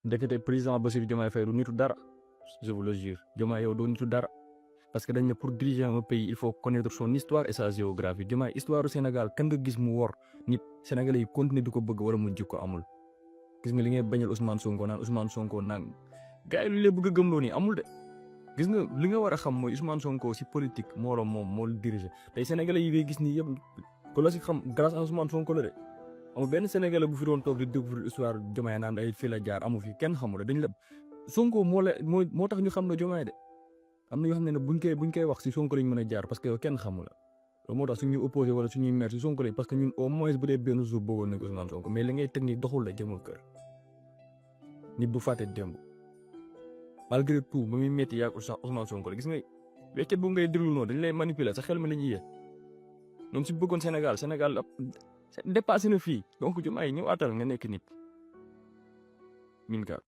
ndekete président Bassirou Diomaye Faye du nitu dara je vous le jure Diomaye yow doo nitu dara parce que dañ ne pour diriger un pays il faut connaître son histoire et sa géographie Diomaye histoire du Sénégal kan nga gis mu wor nit Sénégalais yi continuer di ko bëgg wala mu jikko amul gis nga li ngay bañal Ousmane Sonko naan gars yi lu lay bëgg a gëmloo nii amul de gis nga li nga war a xam mooy Ousmane Sonko si politique moo la moom moo la diriger tey Sénégalais yi ngay gis nii yëpp ko la si xam grâce à Ousmane Sonko la de amul benn Sénégalais bu fi doon toog di découvrir histoire Diomaye naan ay fii la jaar amu fi kenn xamul dañ la Sonko moo tax ñu xam ne Diomaye de am na yoo xam ne buñ koy wax si Sonko lañ mën a jaar parce que kenn xamul la loolu moo tax suñuy opposé wala suñuy maire si Sonko lañ parce que ñun au moins bu dee benn jour bëggoon nañ ko Ousmane Sonko mais li ngay teg nii doxul la jëmul kër nit bu fàtte démb malgré tout ba muy métti yaa Ousmane Sonko la gis nga weccet bu ngay déglu noonu dañ lay manipuler sa xel mi la ñuy yee ñoom si bëggoon Sénégal dépassé na fii donc Diomaye ñëwaatal nga nekk nit min ka